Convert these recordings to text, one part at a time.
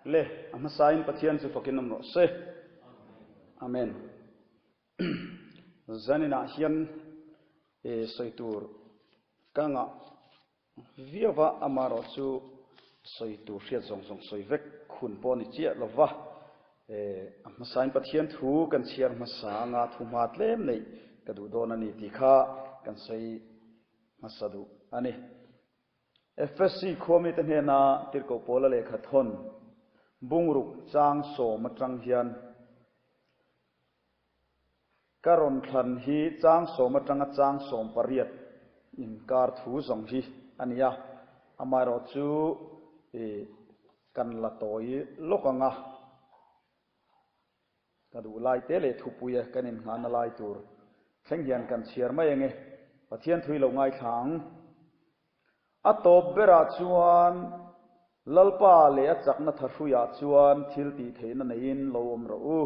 Le, a hmasain Pathian chu fakin awm rawh se. Amen. Zaninah hian e sawi tur ka ngah viau va, amaherawh chu sawi tur hriat zawng zawng sawi vek hun pawh a ni chiah lo va. E, a hmasain Pathian thu kan chhiar hmasa anga thu hma tlem neih ka duh dawn a ni tih kha kan sawi hmasa duh a ni. Efesi khuamite hnena Tirhkoh Paula lehkha thawn bungruk chang sawm atang hian ka rawn thlan hi chang sawm atanga chang 18 inkar thu zawng hi a ni a, amaherawhchu kan la tawi lawk ang a. Ka duh lai te leh thupuia kan inngahna lai tur thleng hian kan chhiar mai ange, Pathian thui lo ngaithla ang. A tawp berah chuan Lalpa leh a chakna thahruiah chuan thil tih theihna neiin lo awm rawh u.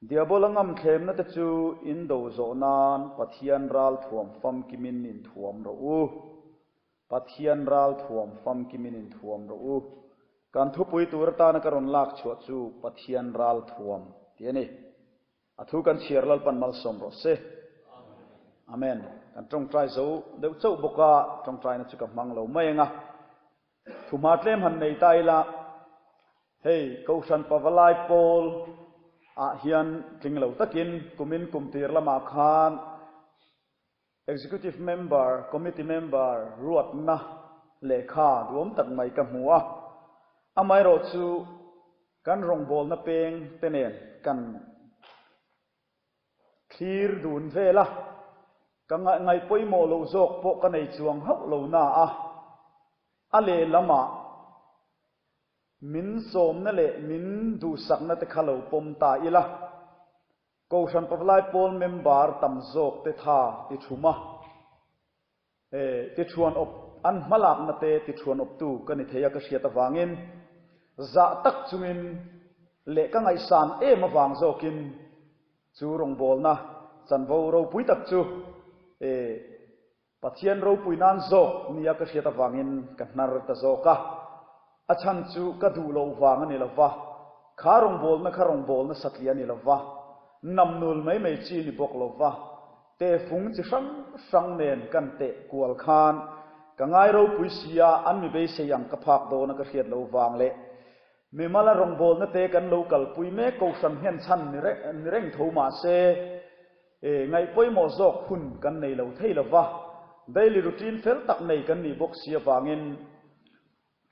Diabola ngamthlemna te chu in do zawh nan Pathian ral thuam famkimin inthuam rawh u. Pathian ral thuam famkimin inthuam rawh u. Kan thupui tur atana ka rawn lak chhuah chu Pathian ral thuam tih a ni. A thu kan chhiar Lalpan malsawm rawh se. Amen. Kan tawngtai zo deuh chauh bawk a, tawngtaina chu ka hmang lo mai ang a. Thuhma tlem han nei ta ila, hei Kohhran Pavalai Pawl ah hian tling lo takin kumin kumtir lamah khan Executive Member, Committee Member ruatna lehkha duhawm tak mai ka hmu a. Amaherawh chu kan rawngbawlna peng te nen kan thlir dun vel a, ka ngaih pawimawh loh zawk pawh ka nei chuang hauh lo na a, a lehlamah min sawmna leh min duhsakna te kha lo pawm ta ila. Kohhran Pavlai Pawl member tam zawk te tha ti thum a, e ti thuan awp an hmalakna te ti thuan awptu ka ni thei a ka hriat avangin zah tak chungin leh ka ngaihsan em avang zawkin chu rawngbawlna chanvo ropui tak chu e Pathian ropui nan zawk nia ka hriat avangin ka hnar ta zawk a. A chhan chu ka duh loh vang a ni lo va, kha rawngbawlna kha rawngbawlna satliah a ni lo va, namnul mai mai chi ni bawk lo va, tehfung chi hrang hrang nen kan teh kual khan ka ngai ropui si a, an mi beisei ang ka phak dawna ka hriat loh vang leh mimala rawngbawlna te kan lo kalpui mek kohhran nghenchhan ni reng tho mah se, E, ngaih pawimawh zawk hun kan nei lo thei lo va, daily routine fel tak nei kan nih bawk si avangin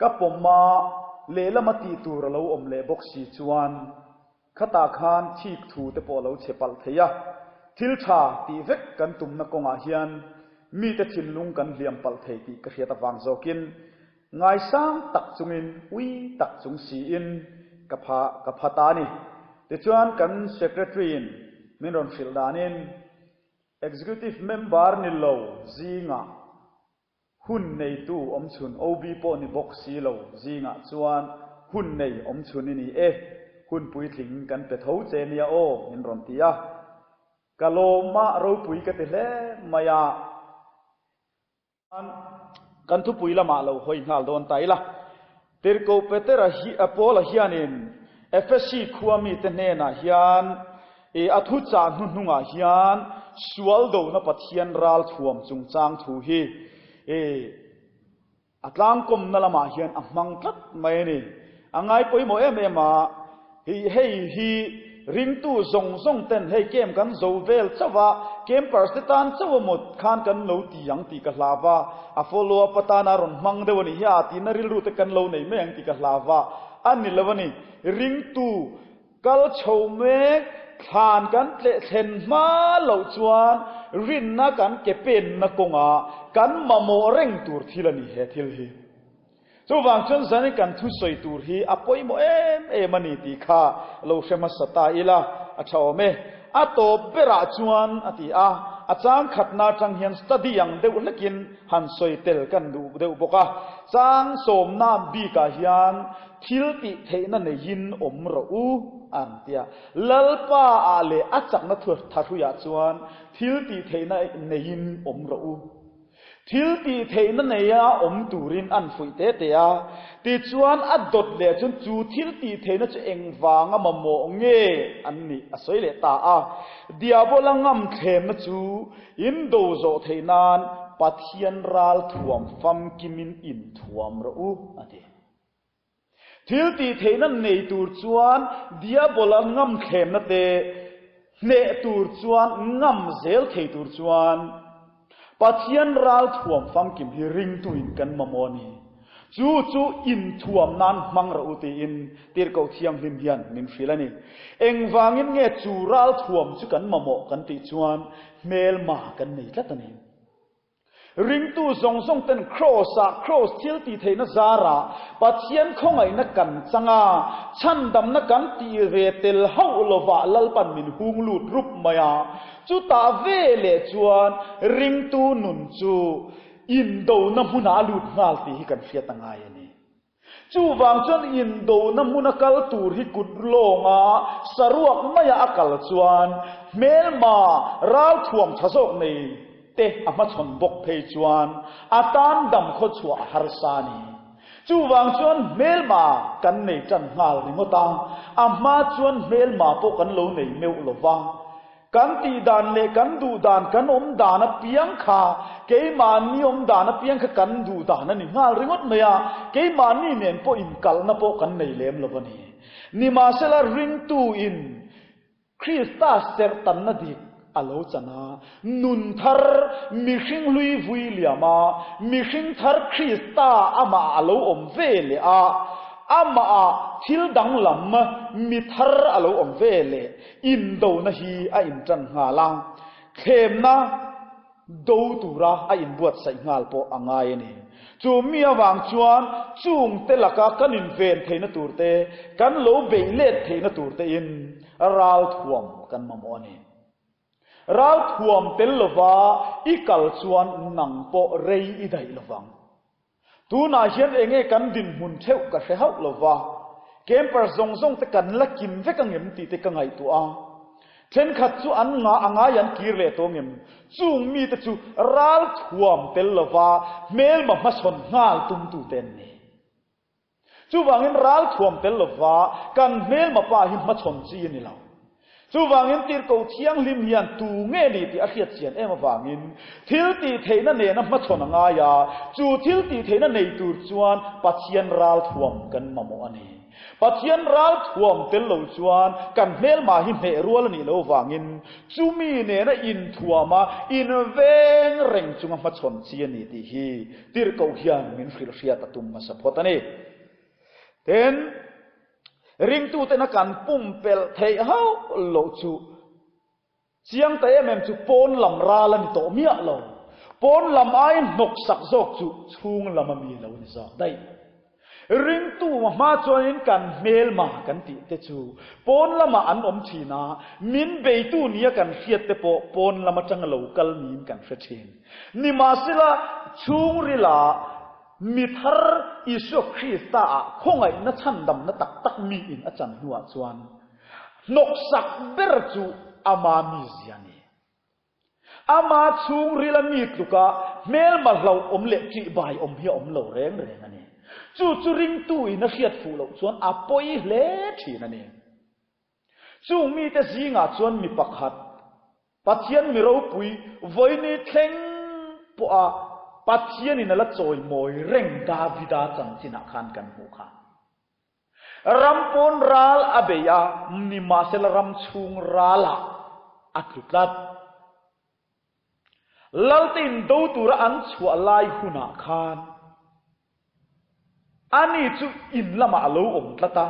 ka pawma lehlama tih tur a lo awm leh bawk si chuan khatah khan thik thu te pawh a lo chhe palh thei a, thil tha tih vek kan tumna kawngah hian mite thinlung kan hliam palh thei tih ka hriat avang zawkin Ngaisang tak chungin ui tak chung siin ka pha ka pha ta a ni. Tichuan kan Secretary-in min rawn hrilh danin Executive Member ni lo zingah hun neitu awmchhun OB pawh ni bawk si lo zingah chuan hun nei awmchhun i ni e, hun puitling kan pe tho che nia aw min rawn ti a. Ka lawmah ropui ka ti hle mai a. Kan thupui lamah lo hawi nghal dawn ta ila. Tirhkoh Petera hi Paula hianin Efesi khua mite hnenah hian i a thuchah hnuhnungah hian sual dona Pathian ral thuam chungchang thu hi i A tlangkawmna lamah hian a hmang tlat mai a ni. A ngai pawimawh em em a, hi hei hi ringtu zawng zawng ten hei camp kan zo vel chauh a, campers te tan chauh a mawt khan kan lo ti ang tih ka hlau va, a follow up atana rawn hmang deuh a nih hi a tihna rilru te kan lo nei mai ang tih ka hlau va, a ni lo a ni. Ringtu Kal chho mek, thlan kan tleh thlen hma loh chuan rinna kan ke penna kawngah kan mamawh reng tur thil a ni he thil hi. Chuvang chuan zanin kan thusawi tur hi a pawimawh em em a ni tih kha lo hre hmasa ta ila a tha awm e. A tawp berah chuan a ti a, a chang khatna atang hian study ang deuh hlekin han sawi tel kan duh deuh bawk a. Chang sawmna bikah hian Thil tih theihna neiin awm rawh u, an ti a. Lalpa ah leh a chakna thahruiah chuan thil tih theihna neiin awm rawh u. Thil tih theihna neia awm turin an fuih te te a, tichuan a dawt leh chuan chu thil tih theihna chu engvanga mamawh nge an nih a sawi leh ta a. Diabola ngam thlemna chu in do zawh theih nan Pathian ral thuam famkimin inthuam rawh u, a ti. Thil tih theihna nei tur chuan Diabola ngam thlemna te hneh tur chuan ngam zel thei tur chuan Pathian ral thuam famkim hi ringtuin kan mamawh a ni. Chu chu inthuam nan hmang rawh u tiin Tirhkoh Thianghlim hian min hrilh a ni. Engvangin nge chu ral thuam chu kan mamawh kan tih chuan hmelma kan nei tlat a ni. Ringtu zawng zawng ten Kraws-ah Kraws thil tih theihna zarah Pathian khawngaihna kan chang a, chhandamna kan tih ve tel hauh lovah Lalpan min hung lut rup mai a. Chutah ve leh chuan ringtu nun chu indona hmunah a lut nghal tih hi kan hriat a ngai a ni. Chuvang chuan indona hmuna kal tur hi kut lawnga saruak maia a kal chuan hmelma ralthuam tha zawk nei te a hmachhawn bawk phei chuan a tan dam khaw chhuah a harsa a ni. Chuvang chuan hmelma kan nei tan nghal ringawt a, a hma chuan hmelma pawh kan lo nei meuh lo va. Kan tih dan leh kan duh dan, kan awm dan apiang kha, keimahni awm dan apiang kha kan duh dan a ni nghal ringawt mai a, keimahni nen pawh inkalhna pawh kan nei lem lo a ni. Nimahsela ringtuin Krista serhtanna dik a lo chan a, nun thar mihring hlui vui liam a, mihring thar Krista amah a lo awm ve leh a, amahah thil danglam mi thar a lo awm ve leh. Indona hi a inṭan nghal a, thlemna do tura a inbuatsaih nghal pawh a ngai a ni. Chu mi avang chuan chungte laka kan inven theihna turte, kan lo beih let theihna turtein ralthuam kan mamawh a ni. Ralthuam tel lova i kal chuan nang pawh rei i daih lovang. Tunah hian enge kan dinhmun theuh ka hre hauh lo va, camper zawng zawng te kan la kim vek ang em tih te ka ngaihtuah a. Thenkhat chu an ngah a ngai an kir leh tawh ang em? Chung mite chu ral thuam tel lo va, hmelma hmasawn nghal tumtute an ni. Chuvangin ral thuam tel lo va, kan hmelma pa hi hmachhawn chi a ni lo. Chuvangin Tirhkoh Thianghlim hian tu nge ni tih a hriat chian em avangin thil tih theihna nena hmachhawn a ngai a, chu thil tih theihna nei tur chuan Pathian ral thuam kan mamawh a ni. Pathian ral thuam tel lo chuan kan hmelma hi hneh rual a nih loh avangin chumi nena inthuama inveng reng chunga hmachhawn chi a ni tih hi Tirhkoh hian min hrilh hriat a tum hmasa phawt a ni. Tin. Ringtutena kan pumpelh theih hauh loh chu chiang ta em em chu pawn lam ral a ni tawh miah lo. Pawn lam aiin hnawk sak zawk chu chhung lam a mi lo ni zawk daih. Ringtu hma chuanin kan hmelma kan tih te chu pawn lamah an awm thin a, min beitu nia kan hriat te pawh pawn lam atanga lo kal niin kan hre thin. Nimahsela chhungrila Mi thar Isua Krista ah khawngaihna chhandamna tak tak miin a chan hnuah chuan hnawksak ber chu ama mizia a ni. Ama chhungrila mi tluka hmelma hlauhawm leh ṭihbai awm hi a awm lo reng reng a ni. Chu chu ringtuin a hriat fuh loh chuan a pawi hle ṭhin a ni. Chung mite zingah chuan mi pakhat, Pathian mi ropui vawiini thleng pawha Pathianin a la chawimawi reng Davida chanchinah khan kan hmuh kha. Ram pawn ral a bei a, nimahsela ram chhung ralah a tlu tlat. Lalte indo tura an chhuah lai hunah khan ani chu in lamah a lo awm tlat a,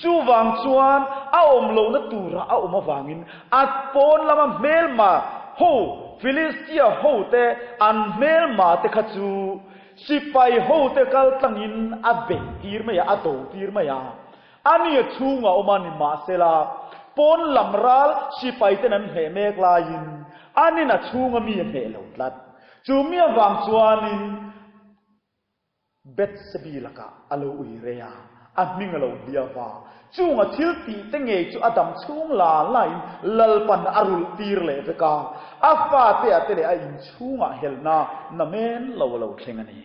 chuvang chuan a awm lohna tura a awm avangin a pawn lama hmelma ho, Filistia hote an hmelma te kha chu sipai hote kal tlangin a beih tir mai a, a do tir mai a. Ani a chhungah awm a ni mahsela, pawn lam ral sipai ten an hneh mek laiin anin a chhunga mi a hneh lo tlat. Chu mi avang chuanin Bethsebi lakah a lo ui rei a. A hming a lo hliau va. Chung a thil tih te ngei chu a dam chhung la lain Lalpan a rulh tir leh vek a, a fate ah te leh a inchhungah helna namen lo a lo thleng a ni.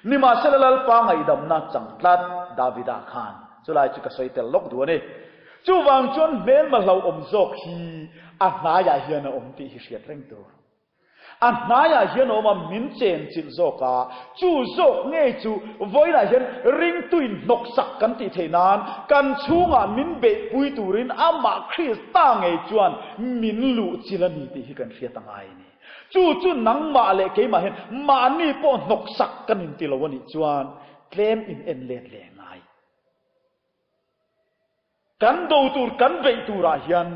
Nimahsela Lalpa ngaihdamna chang tlat Davida khan chulai chu ka sawi tel lawk duh a ni. Chuvang chuan hmelma hlauhawm zawk hi a hnaiah hian a awm tih hi hriat reng tur. A hnaiah hian a awm a, min chen chilh zawk a, chu zawk ngei chu vawiinah hian ringtuin hnawksak kan tih theih nan kan chhungah min beihpui turin amah Krista ngei chuan min luh chilh a ni tih hi kan hriat a ngai a ni. Chu chu nangmah leh keimah hian mahni pawh hnawksak kan inti lo a nih chuan tlem in en let leh ngai. Kan do tur, kan beih turah hian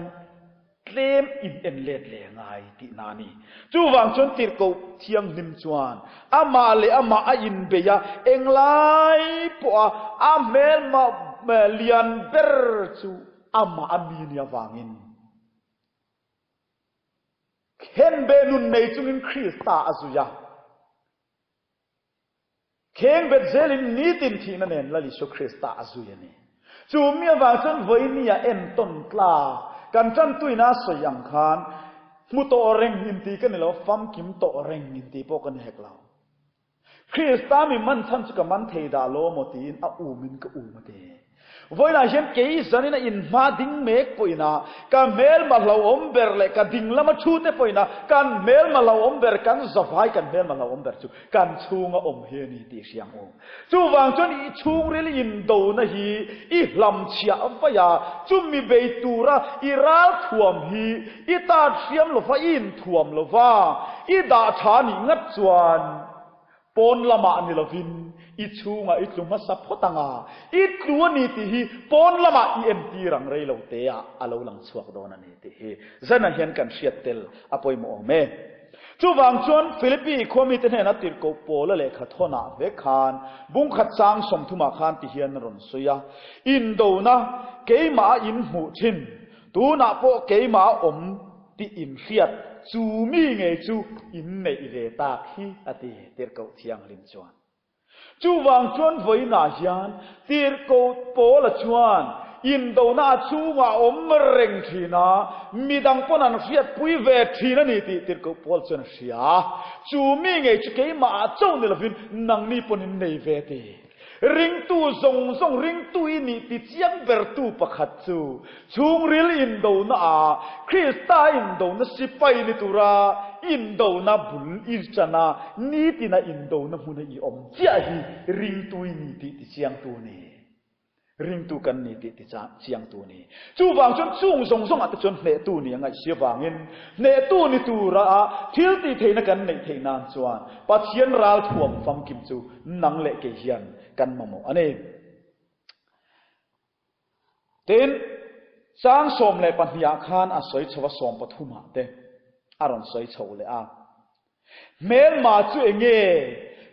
tlem in en let leh ngai tihna a ni. Chuvang chuan tirhkoh thianghlim chuan amah leh amah a inbeih a, englai pawha a hmelma lian ber chu amah a mi nia vangin khenbeh nun nei chungin Krista a zui a. Kheng bet zelin nitin thihna nen Lal Isua Krista a zui a ni. Chu mi avang chuan vawinia entawn tlak kan tantuina a sawi ang khan hmu tawh reng inti ka ni lo, famkim tawh reng inti pawh ka ni hek lo. Krista mi man chhan chu ka man thei dah lo maw tiin a umin ka um a ti. Vawiinah hian kei zanin a inhma ding mek pawhin a, ka hmelma hlauhawm ber leh ka ding lama thu te pawhin a, kan hmelma hlauhawm ber, kan zavai kan hmelma hlauhawm ber chu kan chhunga awm hi a ni tih hria ang u. Chuvang chuan i chhungril indona hi i hlamchhiah vaih a, chumi bei tura i ralthuam hi i tat hriam lova, i inthuam lova, i dah tha nih ngat chuan, Pawn lamah ni lovin i chhungah i tlu hmasa phawt ang a, i tlu a ni tih hi pawn lamah i entir ang rei lo teah a lo lang chhuak dawn a ni tih hi zanah hian kan hriat tel a pawimawh awm e. Chuvang chuan Philippi khuamite hnena tirhkoh Paula lehkha thawnah vek khan bungkhat sang sawmthumah khan ti hian a rawn sawi a, Indona keimah a inhmuh thin, tunah pawh keimah a awm tih inhriat chu mi ngei chu inneih ve tak hi a ti Tirhkoh Thianghlim chuan. Chuvang chuan vawiinah hian Tirhkoh Paula chuan indona a chhungah a awm reng thin a, midang pawn an hriatpui ve thin a ni tih Tirhkoh Paul chuan a hria. Chu mi ngei chu keimahah chauh ni lovin nangni pawn innei ve ti. Ringtu zawng zawng ringtu i nih ti chiang bertu pakhat chu chhungril indona ah Krista indona sipai ni tura indona bul i ṭan a, nitina indona hmuna i awm chiah hi ringtu i ni tih ti chiangtu a ni. Ringtu kan ni tih ti chiangtu a ni. Chuvang chuan chung zawng zawngah te chuan hnehtu ni a ngaih si avangin hnehtu ni tura thil tih theihna kan neih theih nan chuan Pathian ralthuam famkim chu nang leh kei hian kan mamawh a ni. Tin, chang 12 ah khan a sawi chho a, 13 ah te a rawn sawi chho leh a. Hmelma chu enge?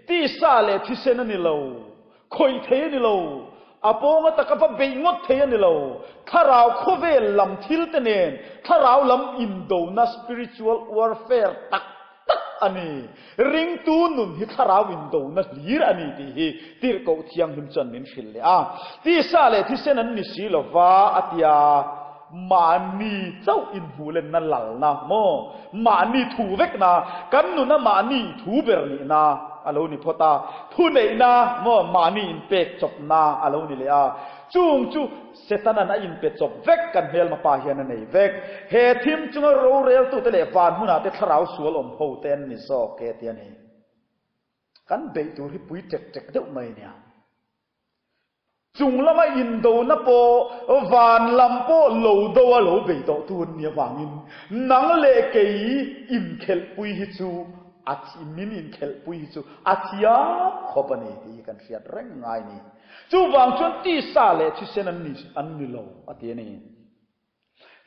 Tisa leh thisen a ni lo, khawih thei a ni lo, a pawnga taka va beih ngawt thei a ni lo, thlarau khawvel lam thil te nen thlarau lam indona spiritual warfare tak tak a ni. Ringtu nun hi thlarau indona hlir a ni tih hi Tirhkoh Thianghlim chuan min hrilh leh a. Tisa leh thisen an ni si lo va, a ti a. Mahni chauh inhmuhlenna lalna maw? Mahni thu vekna, kan nuna mahni thu ber nihna a lo ni phawt a. Thuneihna maw? Mahni inpek chawpna a lo ni leh a. Chung chu Setanan a inpe chawp vek, kan hmelma pa hian a nei vek. He thim chunga roreltute leh van hmunah te thlarau sual awm ho te an ni zawk e ti a ni. Kan beih tur hi pui ṭek ṭek deuh mai nia. Chung lama indona pawh, van lam pawh lo do a lo bei tawhtu an nih avangin nang leh kei inkhelhpui hi chu a min inkhelhpui hi chu a thiam khawp a ni tih hi kan hriat reng ngai ni. Chuvang chuan tisa leh thisen an ni an ni lo a ti a ni.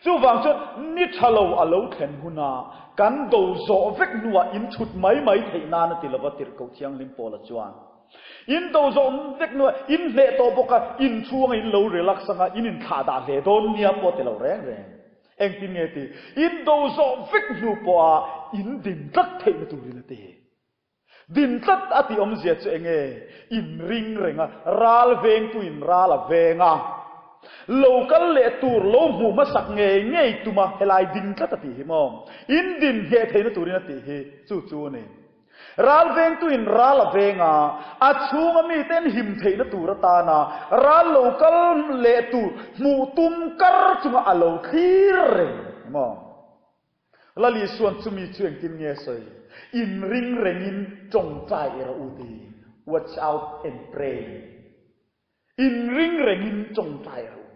Chuvang chuan ni tha lo a lo thlen huna kan do zawh vek hnuah in chhut mai mai theih nan a ti lova Tirhkoh Thianghlim Paula chuan. In do zawh vek hnuah in hneh tawh bawk a, in chhunga in lo relax anga in inthlah dah hle dawn nia pawh a ti lo reng reng. Engtin nge ti? In do zawh vek hnu pawha in din tlat theihna turin a ti. Din tlat a tih awmzia chu enge? Inring reng a, ral vengtuin ral a veng a. Lo kal leh tur lo hmuh hmasak ngei ngei tum a, helai ding tlat a tih hi maw? In din ngheh theihna turin a tih hi chu chu a ni. Ral vengtuin ral a veng a, a chhunga miten him theihna tur atana ral lo kal leh tur hmuh tum kar chunga a lo thlir reng maw? Lal Isuan chumi chu engtin nge a sawi? Inring rengin tawngtai rawh u ti, watch out and pray. Inring rengin tawngtai rawh u.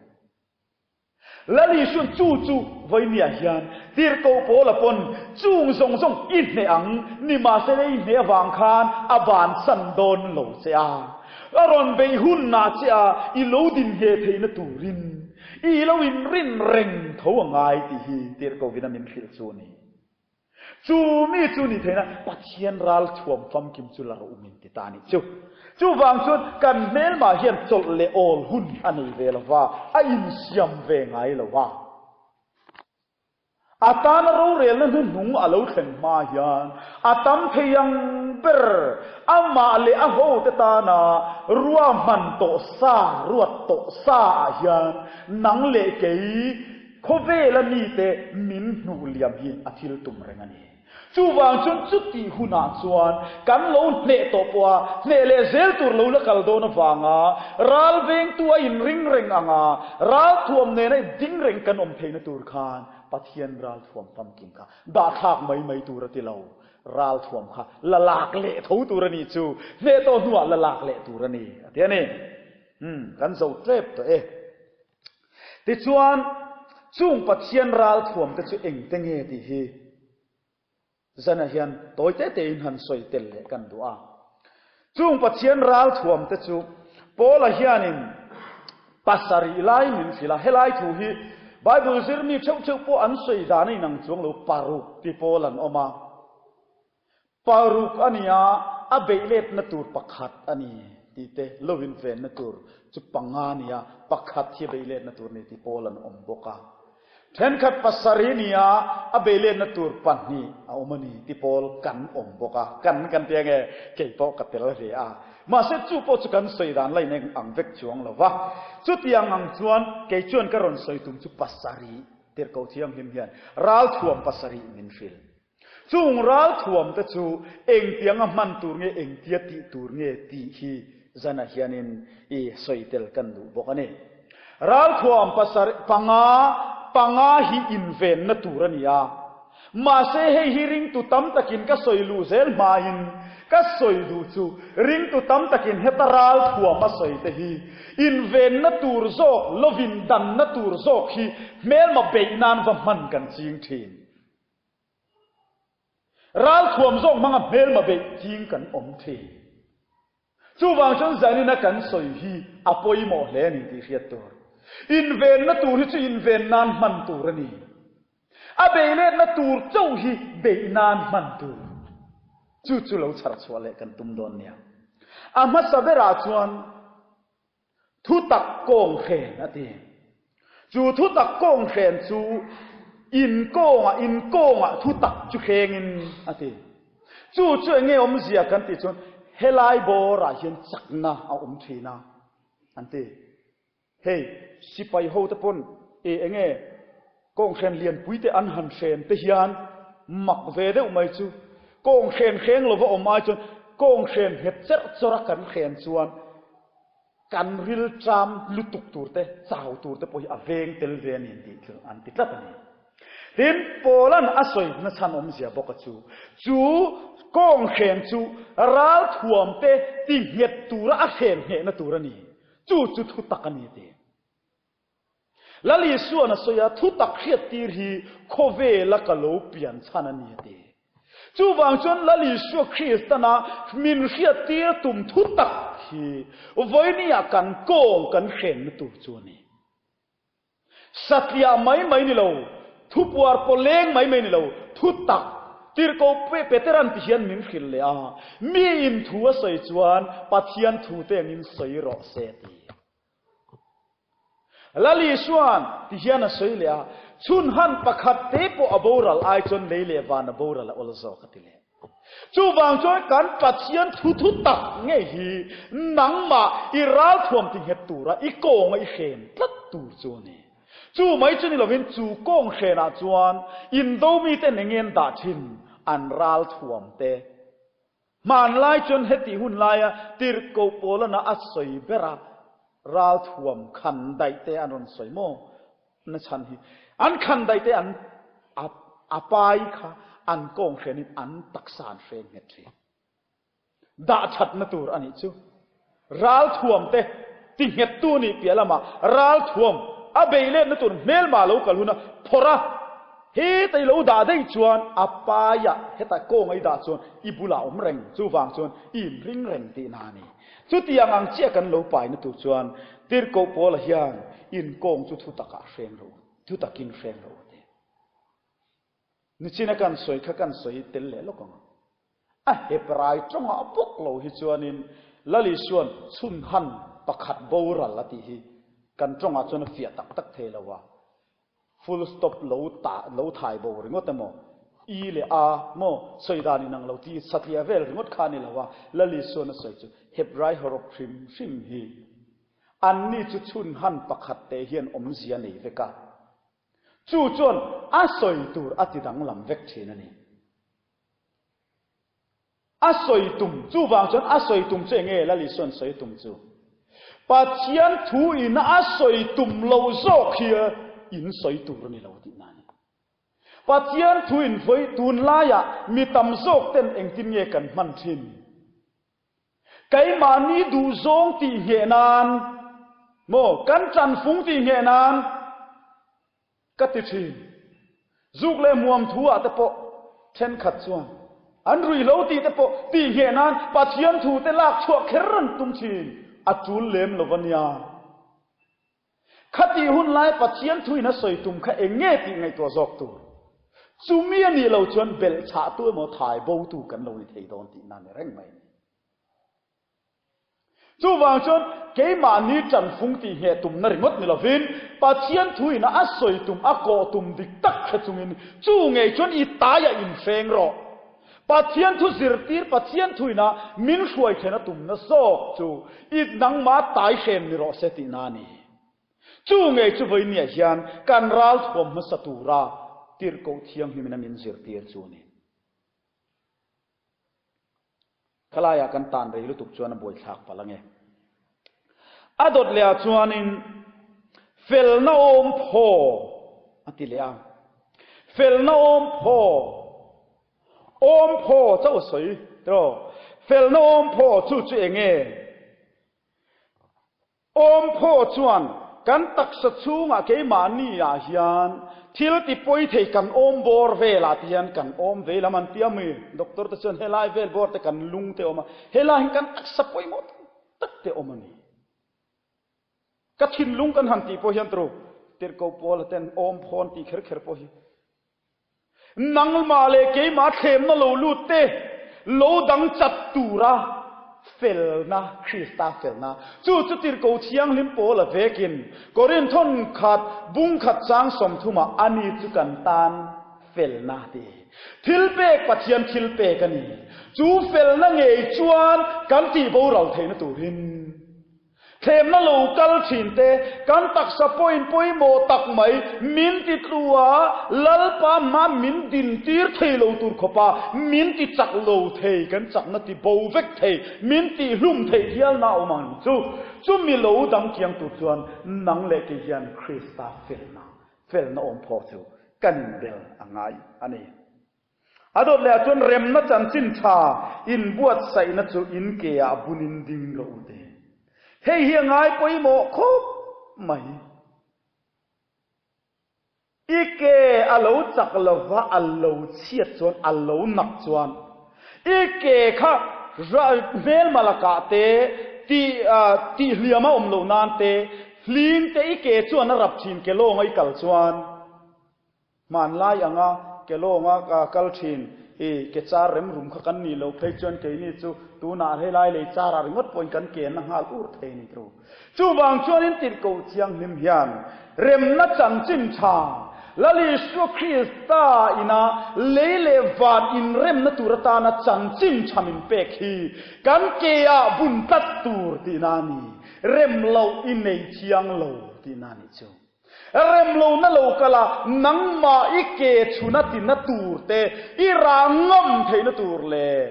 Lal Isuan chu chu vawinia hian tirhkoh Paula pawn chung zawng zawng i hneh ang, nimahsela i hneh avang khan a bansan dawn lo che a. A rawn beih hunah che a i lo din ngheh theihna turin I lo inrin reng tho a ngai tih hi tirhkohvin a min hrilh chu a ni. Chu mi chu ni theihna Pathian ral thuam famkim chu la rawh u min ti ta a nih chu. Chuvang chuan kan hmelmah hian chawlh leh awl hun a nei ve lo va, a insiam ve ngai lo va. A tana rorelna hnuhnung a lo thlen hma hian a tam thei ang ber amah leh a hote tana ruahman tawh sa, ruat tawh sa ah hian nang leh kei khawvela mite min hnuh liam hi a thil tum reng a ni. Chuvang chuan chutih hunah chuan kan lo hneh tawh pawha hneh leh zel tur lo la kal dawn avanga ral vengtu a inring reng anga ralthuam nena ding reng kan awm theihna tur khan Pathian ralthuam famkim kha dahthlak mai mai tur a ti lo. Ralthuam kha la lak leh tho tur a nih chu hneh tawh hnuah la lak leh tur a ni a ti a ni. Umm kan zo tlep tawh e. Tichuan, chung Pathian ralthuam te chu engte nge tih hi zanah hian tawi te tein han sawi tel leh kan duh a. Chung Pathian ralthuam te chu Paula hianin pasarih lai min hrilh a, helai thu hi Bible zirmi theuh theuh pawh an sawi dan a inang chuang lo, paruk ti pawl an awm a. Paruk a nia, a beih letna tur pakhat a ni tih te, lo invenna tur chu panga a nia, pakhat hi a beih letna tur a ni tih pawl an awm bawk a. Thenkhat pasarih a nia, a beih letna tur pahnih a awm a ni tih pawl kan awm bawk a. Kan kan ti ange, kei pawh ka tel ve a. Mahse chu pawh chu kan sawi dan la ineng ang vek chuang lo va. Chutiang ang chuan kei chuan ka rawn sawi tum chu pasarih tirhkoh thianghlim hian ralthuam pasarih min hrilh. Chung ralthuam te chu engtianga hman tur nge, engtia tih tur nge tih hi zanah hianin i sawi tel kan duh bawk a ni. Ralthuam pasarih panga panga hi invenna tur a ni a, mahse hei hi ringtu tam takin ka sawi luh zel hmain ka sawi duh chu ringtu tam takin heta ralthuam a sawi te hi invenna tur zawk lovin danna tur zawk hi hmelma beih nan va hman kan ching thin. Ralthuam zawk hmanga hmelma beih ching kan awm thin. Chuvang chuan zanina kan sawi hi a pawimawh hle a ni tih hriat tur. Invenna tur hi chu inven nan hman tur a ni. A beiletna tur chauh hi beih nan hman tur. Chu chu lo chhar chhuah leh kan tum dawn nia. A hmasa berah chuan Thutak kawnghren a ti. Chu thutak kawnghren chu in kawngah, in kawngah thutak chu hrengin a ti. Chu chu enge awmzia kan tih chuan helai bawrah hian chakna a awm thin a an ti. Hei sipai ho te pawn e enge kawnghren lianpui te an han hren te hian mak ve deuh mai chu kawnghren hreng lova awm ai chuan kawnghren nghet cherh chawrh a kan hren chuan Kan rilṭam lutuk tur te, chau tur te pawh hi a veng tel ve a ni tih chu an ti tlat a ni. Tin, Paula'n a sawi nachhan awmzia bawk a chu, chu kawnghren chu ralthuam te ti nghet tura a hren nghehna tur a ni. Chu chu thutak a ni a ti. Lal Isua'n a sawi a, Thutak hriattir hi khawvela ka lo pian chhan a ni a ti. Chuvang chuan Lal Isua Kristana min hriattir tum thutak hi vawinia kan kawng kan hrenna tur chu a ni. Satliah mai mai ni lo, thupuar pawleng mai mai ni lo, thutak tirhkoh Petera'n ti hian min hrilh leh a, miin thu a sawi chuan Pathian thu te angin sawi rawh se a ti. Lal Isua'n ti hian a sawi leh a, Chhun han pakhat te pawh a boral ai chuan lei leh van a boral a awl zawk a ti leh. Chuvang chuan kan Pathian thu thu tak ngei hi nangmah i ralthuam ti nghet tura i kawnga i hren tlat tur chu a ni. Chu mai chu ni lovin chu kawng hrenah chuan indo miten enge an dah thin an ralthuam te. Hmanlai chuan hetih hun laia tirhkoh Paulana a sawi bera ralthuam khan daih te an rawn sawi maw? Na chhan hi an khan daih te an a pai kha an kawng hrenin an taksa an hreng nghet thin. Dah thatna tur a nih chu. Ralthuam te ti nghettu a nih piah lamah ralthuam a bei letna tur hmelma lo kal huna phawrh a, heta i lo dah daih chuan a paiah heta kawnga i dah chuan i bulah a awm reng, chuvang chuan i inring reng tihna a ni. Chutiang ang chiah kan lo paina tur chuan Tirhkoh Paula hian inkawng chu thutakah hreng rawh u, thutakin hreng rawh u a ti. Nichina kan sawi kha kan sawi tel leh lawk ang. A Hebrai tawngah bawk lo hi chuanin Lal Isua'n chhunhan pakhat boral a tih hi kan tawngah chuan a fiah tak tak thei lo a. Full stop lo ta lo thai bo ringawt emaw, i leh a maw sawi dan inang lo tih satliah vel ringawt kha a ni lo a, Lal Isua'n a sawi chu Hebrai hawrawp hrim hrim hi anni chu chhunhan pakhat te hian awmzia nei vek a. Chu chuan a sawi tur a ti danglam vek thin a ni. A sawi tum, chuvang chuan a sawi tum chu enge Lal Isua'n sawi tum chu? Pathian thu ina a sawi tum lo zawk hi in sawi tur a ni lo tihna a ni. Pathian thu in vawi tunlaiah mi tam zawk ten engtin nge kan hman thin? Keimahni duhzawng tih ngheh nan maw kan ṭanfung tih ngheh nan ka ti ṭhin. Zuk leh hmuam thu ah te pawh ṭhenkhat chuan an ruihhlo tih te pawh tih ngheh nan Pathian thu te lak chhuah kher an tum ṭhin. A ṭul lem lo a nia. Khatih hun lai Pathian thuin a sawi tum kha eng nge tih ngaihtuah zawk tur. Chumi a nih lo chuan belhchhahtu emaw thai botu kan lo ni thei dawn tihna a ni reng mai a ni. Chuvang chuan keimahni ṭanfung tih ngheh tumna ringawt ni lovin Pathian thuin a sawi tum, a kawh tum dik tak hre chungin chu ngei chuan i taiah inhreng rawh. Pathian thu zirtir Pathian thuina min hruai thlen a tumna zawk chu i nangmah tai hren ni rawh se tihna a ni. Chu ngei chu vawinia hian kan ralthuam hmasa tura Tirhkoh Thianghlimin a min zirtir chu a ni. Khalaiah kan tan rei lutuk chuan a buaithlak palh ange. A dawt leh ah chuanin felna awm phaw a ti leh a. Felna awm phaw, awm phaw chauh a sawi tiraw? Felna awm phaw chu chu enge? Awmphaw chuan kan taksa chhungah keimahni ah hian thil ti pawi thei kan awm bawr velah te hian kan awm vei lam an ti a mi? Doctor te chuan helai vel bawr te kan lung te awm a, helai hi kan taksa pawimawh tak tak te awm a ni. Ka thinlung kan han tih pawh hian turu tirhkoh Paula ten awmphaw an tih kher kher pawh hi Nangmah leh keimah thlemna lo lut te lo dang chat tura felna, Krista felna, chu chu Tirhkoh Thianghlim Paula vekin Korinthon khat bung khat chang sawmthumah a ni chu kan tan felna ti. Thilpek Pathian thilpek a ni. Chu felna ngei chuan kan tihboral theihna turin Thlemna lo kal thin te, kan taksa pawhin pawimawh tak mai min ti tlu a, Lalpa hma min dintir thei lo tur khawpa min ti chak lo thei, kan chakna ti bo vek thei, min tih hlum theih hialna a awm ang chu. Chumi lo dang kiang tur chuan nang leh kei hian Krista felna, felna awm phawk chu kan inbel a ngai a ni. A dawt leh ah chuan remna chanchin tha inbuatsaihna chu in ke ah bunin ding rawh u te. Hei hi a ngai pawimawh khawp mai. I ke a lo chak lova a lo chhiat chuan a lo nak chuan i ke kha hmelma lakah te tih tihhliam a awm loh nan te hling te i ke chuan a rap thin ke lawnga i kal chuan Hmanlai anga ke lawnga ka kal thin i ke char rem rum kha kan nih loh phei chuan keini chu tunah helai lei charah ringawt pawhin kan ke na nghal ur thei a ni tho. Chuvang chuanin Tirhkoh Thianghlim hian remna chanchin tha. Lal Isua Krista ina lei leh van inremna tur atana chanchin tha min pek hi kan ke ah bun tlat tur tihna a ni. Rem loh i nei thiang lo tihna a nih chu. Rem lohna lo kal a, nangmah i ke chhuna tina tur te, i rah ngam theihna tur leh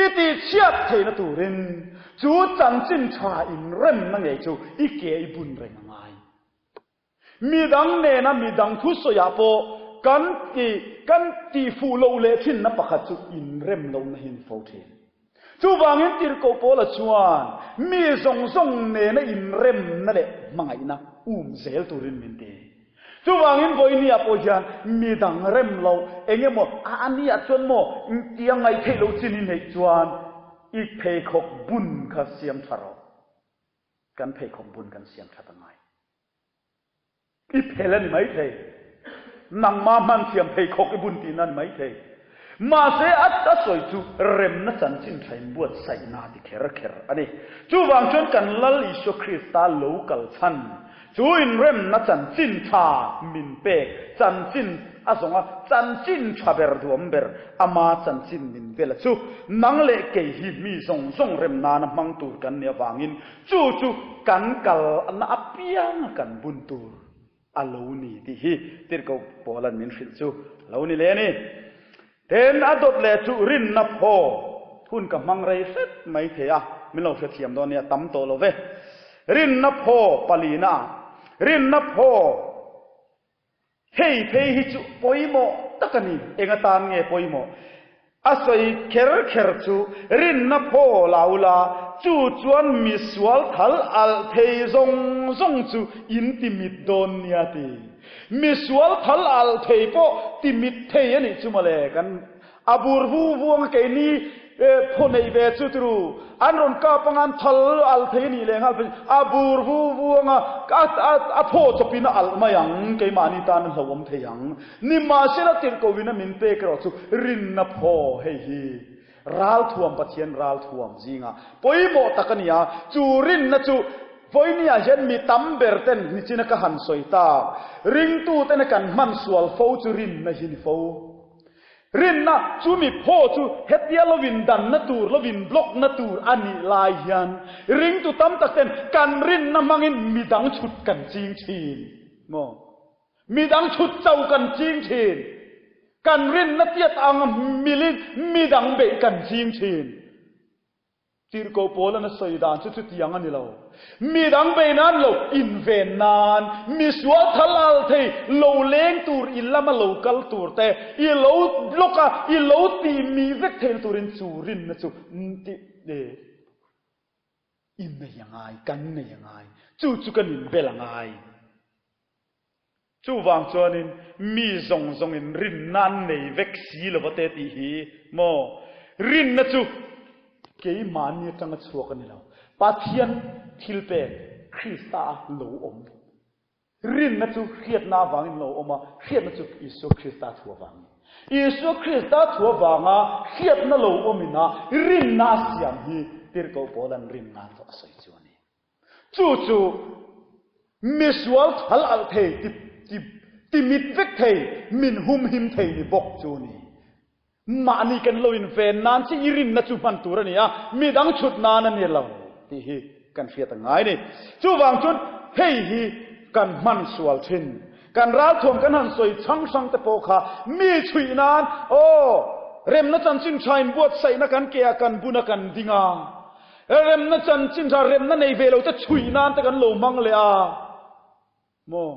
i tihchhiat theihna turin chu chanchin tha inremna ngei chu i ke i bun reng a ngai. Midang nena midang thusawiah pawh kan ti kan tihfuh loh leh thinna pakhat chu inrem lohna hi a ni fo thin. Chuvangin Tirhkoh Paula chuan mi zawng zawng nena inremna leh hmangaihna um zel turin min ti. Chuvangin vawinia pawh hian midang rem loh eng emaw a ania chuan maw tia ngaihtheih loh chin i neih chuan i pheikhawk bun kha siam tha rawh. Kan pheikhawk bun kan siam that a ngai. I phel a ni maithei. Nangma hman thiam pheikhawk i bun tihna a ni maithei. Mahse a a sawi chu remna chanchin tha in buatsaihna ti kher kher a ni. Chuvang chuan kan Lal Isua Krista lo kal chhan chu inremna chanchin tha min pek chanchin a zawng a, chanchin tha ber duam ber ama chanchin min bela chu nang leh kei hi mi zawng zawng rem nana hmang tur kan nih avangin chu chu kan kalna apianga kan bun tur a lo ni tih hi Tirhkoh Paula'n min hrilh chu a lo ni leh a ni. Tin, a dawt leh chu rinna phaw hun ka hmang rei hret mai thei a, min lo hrethiam dawn nia, tam tawh lo ve. Rinna phaw palina ah, rinna phaw Hei phei hi chu pawimawh tak a ni. Eng atan nge pawimawh? A sawi kher kher chu rinna phaw la ula, chu chuan misual thal alh thei zawng zawng chu in ti mit dawn nia ti. Misual thal alh thei pawh ti mit thei a nih chu mawle kan A bur vu vuang a keini phaw neih ve chu tiru an rawn kap anga an thal alh thei a nih leh nghal phei a bur vu vuang a a phaw chawpin a alh mai ang keimahni tan a hlauhawm thei ang. Nimahsela tirhkohin a min pek erawh chu rinna phaw hei hi ralthuam Pathian ralthuam zinga pawimawh tak a ni a, chu rinna chu vawinia hian mi tam ber ten nichina ka han sawi tak ringtutena kan hman sual fo chu rinna hi ni fo. Rinna, chu mi phaw chu hetia lo indanna tur, lo in-block na tur a nih lai hian ringtu tam tak ten kan rinna hmangin midang chhut kan ching thin maw? Midang chhut cho kan ching thin. Kan rinna tiat ang milin midang beih kan ching thin. Tirhkoh Paula'n a sawi dan chu chutiang a ni lo. Mi dang bei nan lo inven nan, mi sual thal al thei lo leng tur i lama lo kal tur te, i lo block a, i lo tih mi vek theihna turin chu rinna chu i nei a ngai, kan nei a ngai, chu chu kan inbel a ngai. Chuvang chuanin mi zawng zawngin rinna an nei vek si lo va te tih hi maw? Rinna chu keimahni atanga chhuak a ni lo. Pathian thilpek Krista a lo awm. Rinna chu hriatna avangin lo awm a, hriatna chu Isua Krista thu avangin. Isua Krista thu avanga hriatna lo awmin a rinna a siam hi Tirhkoh Paula'n rinna chu a sawi chu a ni. Chu chu misual thal alh thei, ti, ti, ti mit vek thei, min humhim thei ni bawk chu ni. Mahni kan lo inven nan chi i rinna chu hman tur a ni a, midang chhut nan a ni lo tih hi kan hriat a ngai ni. Chuvang chuan hei hi kan hman sual thin. Kan ralthuam kan han sawi chhang hrang te pawh kha mi chhuih nan, aw, remna chanchin tha inbuatsaihna kan ke ah kan bun a kan ding a, Remna chanchin tha remna nei ve lo te chhui nan te kan lo hmang leh a maw?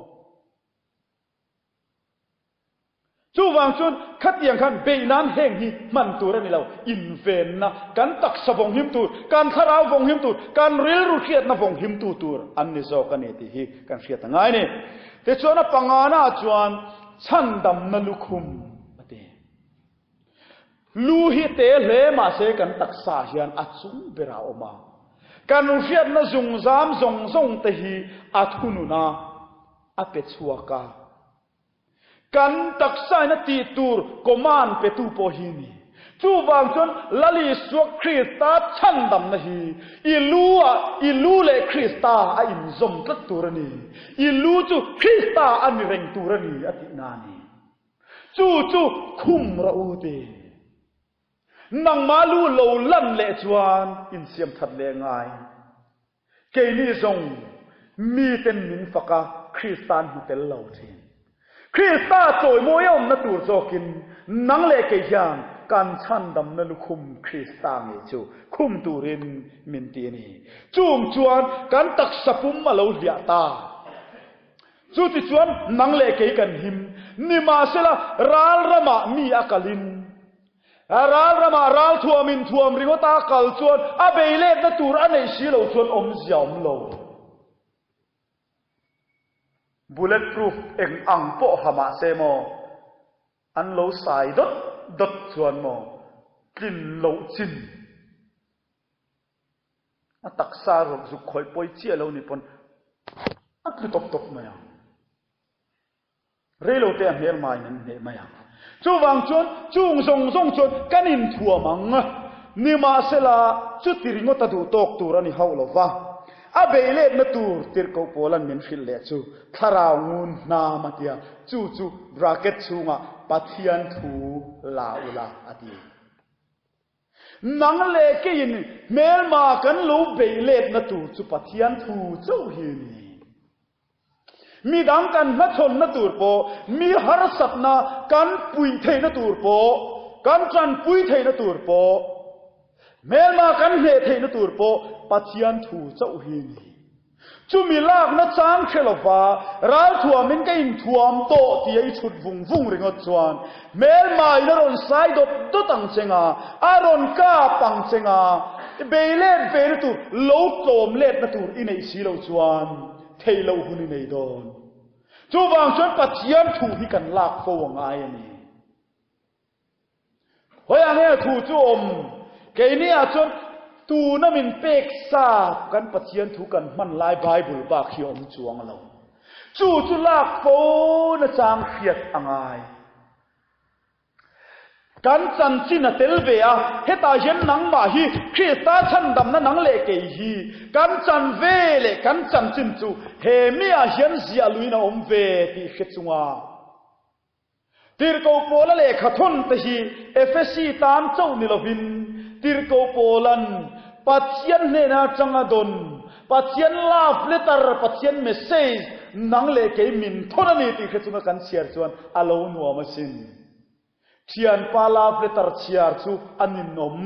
Chuvang chuan khatiang khan beih nan heng hi hman tur a ni lo. Invenna, kan taksa vawng him tur, kan thlarau vawng him tur, kan rilru hriatna vawng himtu tur an ni zawk a ni tih hi kan hriat a ngai a ni. Tichuan a pangana chuan chhandamna lukhum a ti. Lu hi te hle mahse kan taksa hian a chung berah a awm a. Kan hriatna zungzam zawng zawng te hi a thunun a, a pe chhuak a. Kan taksain a tih tur command petu pawh hi a ni. Chuvang chuan Lal Isua Krista chhandamna hi i lu ah i lu leh Krista a inzawm tlat tur a ni. I lu chu Krista a ni reng tur a ni a tihna a ni. Chu chu khum rawh u ti. Nangmah lu lo lan leh chuan insiam that leh ngai. Keini zawng miten min fak a, Krista an hmu tel lo thin. Krista chawimawi a awmna tur zawkin nang leh kei hian kan chhandamna lukhum Krista ngei chu khum turin min ti a ni. Chung chuan kan taksa pum a lo hliah ta. Chutichuan nang leh kei kan him. Nimahsela ral ramah mi a kalin A ral ramah ral thuam in thuam ringawt a kal chuan a bei letna tur a neih si lo chuan awmzia awm lo. Bullet proof eng ang pawh ha mah se maw, an lo sai dawt dawt chuan maw tlin loh chin a taksa rawk zuk khawih pawi chiah lo ni pawn a tlu tawp tawp mai ang. Reilote a hmelmaiin an hneh mai ang. Chuvang chuan chung zawng zawng chuan kan inthuam ang. Nimahsela, chuti ringawt a duh tawk tur a ni hauh lo va. A beih letna tur tirhkoh Paula'n min hrilh leh chu thlarau ngun hnam a tia, chu chu bracket chhungah Pathian thu la ula a ti. Nang leh keiin hmelma kan lo beih letna tur chu Pathian thu chauh hi a ni. Midang kan hmachhawnna tur pawh, mi harsatna kan puih theihna tur pawh, kan tanpui theihna tur pawh, hmelma kan hneh theihna tur pawh Pathian thu chauh hi a ni. Chumi lakna chang hre lova ralthuamin ka inthuam tawh tia i chhut vung vung ringawt chuan hmelmaiin a rawn sai dawt dawt ang che nga, a rawn kap ang che nga, i bei let ve na tur, lo tlawm letna tur i neih si loh chuan theih loh hun i nei dawn. Chuvang chuan Pathian thu hi kan lak fo a ngai a ni. Hawi ang nge thu chu awm? Keini ah chuan tuna min pek sa kan Pathian thu kan hman lai Bible bak hi a awm chuang lo. Chu chu lak fo na chang hriat a ngai. Kan chanchin a tel ve a, hetah hian nangmah hi Krista chhandamna nang leh kei hi kan chan ve leh kan chanchin chu he mi ah hian ziah luin a awm ve tih hre chunga Tirhkoh Paula lehkha thawn te hi Efesi tan chauh ni lovin Tirhkoh Paula'n Pathian hnena atanga dawn Pathian love letter, Pathian message nang leh kei min thawn a ni tih hre chunga kan chhiar chuan a lo nuam asin. Thianpa love letter chhiar chu a ninawm.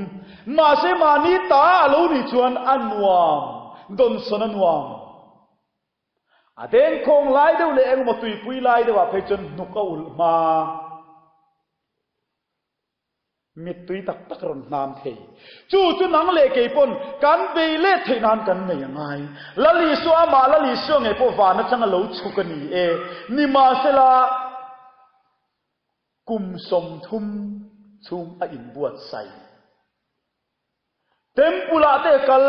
Mahse mahni ta a lo nih chuan a nuam, dawnsawn a nuam. A dengkhawng lai deuh leh engemaw tuipui lai deuhah phei chuan hnuk a ulh hma. Mittui tak tak rawn hnam thei. Chu chu nang leh kei pawn kan bei let theih nan kan nei a ngai. Lal Isua amah Lal Isua ngei pawh van atanga lo chhuk a ni e. Nimahsela kum 30 chhung a inbuatsaih. Temple ah te kal.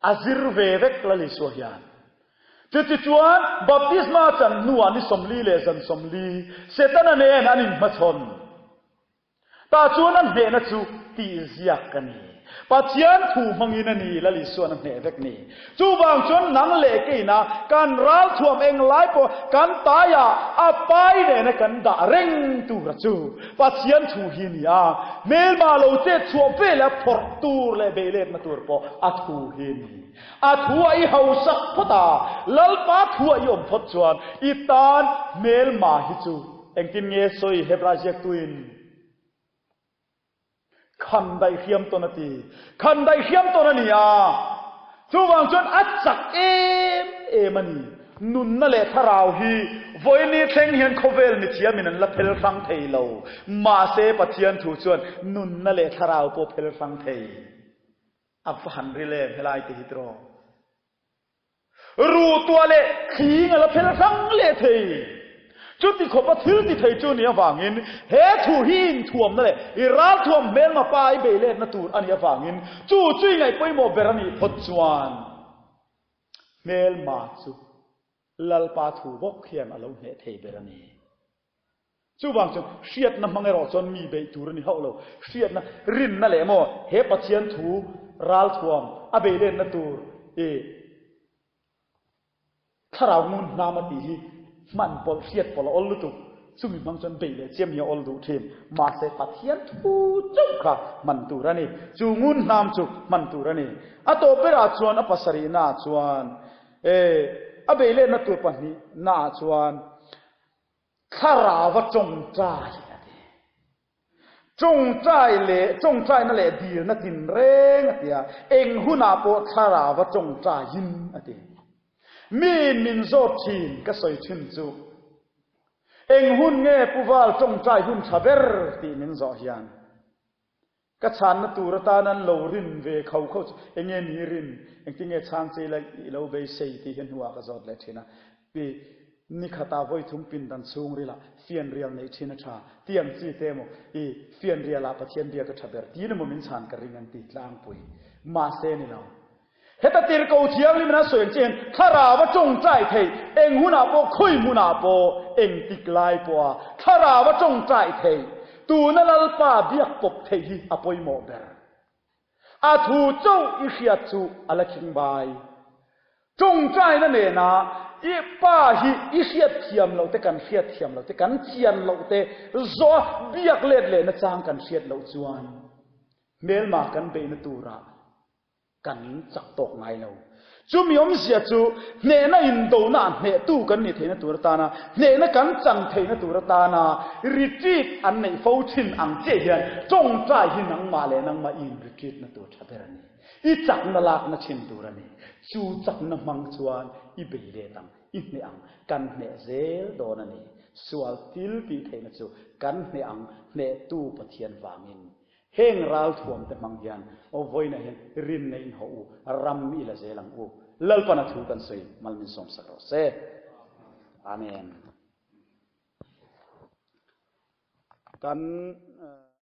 A zir ve vek Lal Isua hian. Chutichuan, baptisma chan hnuah ni 40 leh zan 40 Setana nen an inhmachhawn. Tah chuan a hnehna chu tihziak a ni. Pathian thu hmangin a ni Lal Isua'n a hneh vek ni. Chuvang chuan nang leh keina kan ralthuam eng lai pawh kan taiah a pai nena kan dah reng tura chu Pathian thu hi a ni a, hmelma lo chet chhuah ve leh a phawrh tur leh beih letna tur pawh a thu hi a ni. A thu a i hausak phawt a, Lalpa thu a i awm phawt chuan i tan hmelma hi chu engtin nge sawi Hebrai ziaktuin? Khan daih hriam tawn a ti. Khan daih hriam tawn a ni a, chuvang chuan a chak em em a ni. Nunna leh thlarau hi vawiini thleng hian khawvel mithiamin an la phel hrang thei lo. Mahse Pathian thu chuan nunna leh thlarau pawh phel hrang thei. A va han ril em helai te hi tiraw. Ruhtuah leh thling a la phel hrang leh thei. Chuti khawpa thil ti thei chu nih avangin he thu hi inthuamna leh i ralthuam hmelma pa i beih letna tur a nih avangin chu chu i ngaih pawimawh ber a nih phawt chuan hmelma chu Lalpa thu bawk hian a lo hneh thei ber a ni. Chuvang chuan hriatna hmang erawh chuan mi beih tur a ni hauh lo. Hriatna, rinna leh maw he Pathian thu ralthuam a beilenna tur i thlarau ngun hnam a tih hi hman pawlh hriat pawlh a awl lutuk. Chumi hmang chuan beih leh chiam hi a awl duh thin. Mahse Pathian thu chauh kha hman tur a ni. Chu ngun hnam chu hman tur a ni. A tawp berah chuan a pasarihnaah chuan e a beilenna tur pahnihnaah chuan Thlarau a tawngtai a ti. Tawngtai leh tawngtaina leh dilna tinreng a ti a, eng hunah pawh thlarau a tawngtaiin a ti. Miin min zawt thin ka sawi thin chu, Eng hun nge Pu Val tawngtai hun tha ber tih min zawh hian, Ka chhanna tur atan an lo rin ve kho kho chu enge ni rin, engtin nge chhang che ila i lo beisei tih hi hnuah ka zawt leh thin a. Pi, Nikhata vawithum pindan chhungrilah fianrial neih thin a tha, ti ang chi te emaw i fianrialah Pathian biak a tha ber tiin emaw min chhan ka ring an ti tlangpui. Mahse ni lo. Heta tirhkoh thianghlim in a sawi ang che hian thlarau a tawngtai theih, eng hunah pawh, khawi hmunah pawh, engtik lai pawha thlarau a tawngtai theih, tuna Lalpa biak pawp theih hi a pawimawh ber. A thu chauh i hriat chu a la khing bai. Tawngtaina nena i Pa hi i hriat thiam loh te, kan hriat thiam loh te, kan chian loh te zawha biak let lehna chang kan hriat loh chuan hmelma kan beihna turah Kan chak tawk ngai lo. Chumi awmzia chu hnehna indona ah hnehtu kan nih theihna tur atana, hnehna kan chan theihna tur atana retreat an neih fo thin ang chiah hian tawngtai hi nangmah leh nangmah i in retreat na tur tha ber a ni. I chakna lakna thin tur a ni. Chu chakna hmang chuan i bei let ang, i hneh ang, kan hneh zel dawn a ni. Sual thil tih theihna chu kan hneh ang, hnehtu Pathian vangin. Heng ralthuam te hmang hian aw vawiinah hian rinna in hawh u, ram i la zel ang u. Lalpan a thu kan sawi mal min sawmsak rawh se. Amen. Kan.